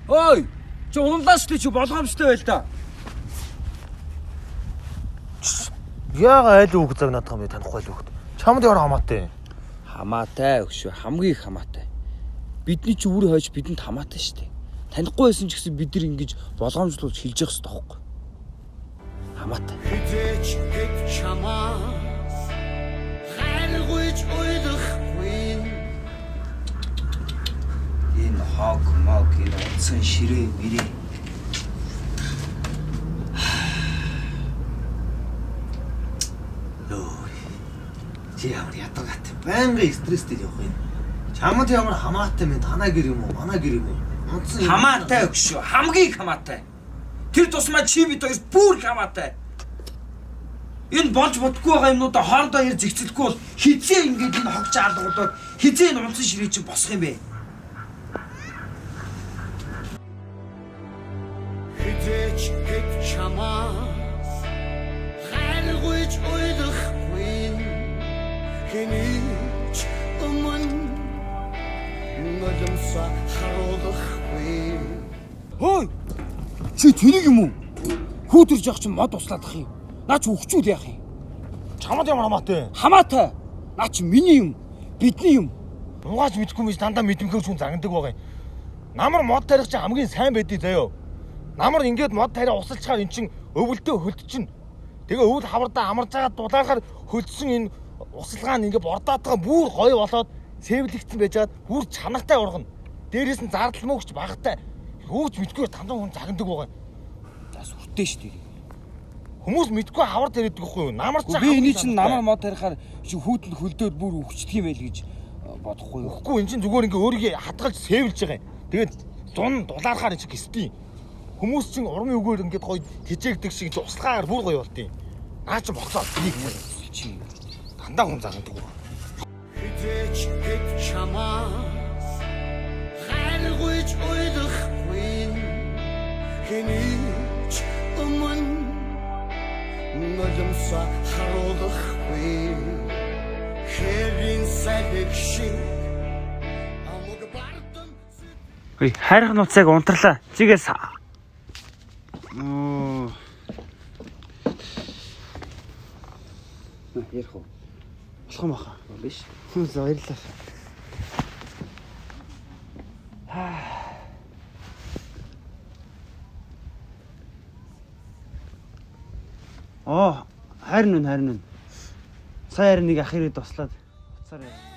Ой! Чи унлаа шүү дээ, чи болгоомжтой байл та. Яага айл үг загнаад байгаа юм бэ танихгүй айл үгт. Чамд ямар хамаатай юм? Хамаатай өгшөө, хамгийн их хамаатай. Бидний чи үр хойч бидэнд хамаатай шүү дээ. Танихгүй байсан ч гэсэн бид нар ингэж болгоомжлуулж хэлж явах хэрэгтэй байхгүй. Хамаатай. Хизээч хэд чамаас хайргүйж уйлахгүй. Энэ хог мог энэ утсан ширээ мэрээ. Йоо. Чи ямар ядаргаатай. Байнгын стресстэй явах юм. Чамд ямар хамаатай юм танаа гэр юм уу? Манай гэр юм уу? Унтсан юм. Хамаатай өгшөө, хамгийн их хамаатай. Тэр тусмаа чи бид хоёр бүр их хамаатай. Энэ болж бодгүй байгаа юмнуудаа хоорондоо ярьж зэгцлэхгүй бол хизээ ингэж энэ хог чаалгуулаад хизээ энэ унтсан ширээ чинь босох юм бэ? Хизээч хэд чамаас хайргүйж уйлахгүй. Хэний ч өмнө нулимсаа харуулахгүй. Хөөе! Чи тэнийг юм уу? Хүүтэрж явах чинь мод услаад ах юм. Наа чи өгчүүд яах юм? Чамд ямар хамаатай юм? Хамаатай. Наа чи миний юм. Бидний юм. Угаач мэдгүй юм биш дандаа мэдмэхээр хүн загнадаг байгаа юм. Намар мод тарих чинь хамгийн сайн байдгийг заяо. Намар ингээд мод тариа усалчгаар эн чин өвөлдөө хөлдчихнө. Тэгээ өвөл хавардаа амарж байгаа дулаархаар хөлдсөн энэ усалгаа нь ингээд бордаатгаа бүр гоё болоод сэвлэгдсэн байжгаад бүр чанартай ургана. Дээрээс нь зардал мөгч багтай. Хөөч мэдгүй дандаа хүн загнадаг байгаа юм. За сүртэй шүү дээ. Хүмүүс мэдгүй хавар тариад байхгүй юу? Намар чинь Би эний чинь хамгийн намар мод тарихаар чи хүүтэнд хөлдөөд бүр өгчдөг юм байл гэж бодохгүй юу? Үгүй эн чинь зүгээр ингээ өөрийгөө хадгалж сэвлж байгаа юм. Тэгээд зун дулаархаар эн чинь гисдیں۔ Хүмүүс чинь урмын үгээр ингээд гоё тэжээгдэг шиг чинь услахаар бүр гоё болдیں۔ Наа чи богцоо нэг юм. Чи Дандаа хүн загнадаг. Хизээч хэд чамаас хайргүйж уйлахгүй. Хэний ч өмнө нулимсаа харуулахгүй. Хэрийн салхи шиг амаг бардам. Үй, хайрх нууцыг унтарлаа. Чигээс. Оо. ярих уу? Болох юм баха. Биш. За баярлалаа. Оо, хайр нүн хайр нүн. Сая харин нэг ах ирээд туслаад уцаар яа.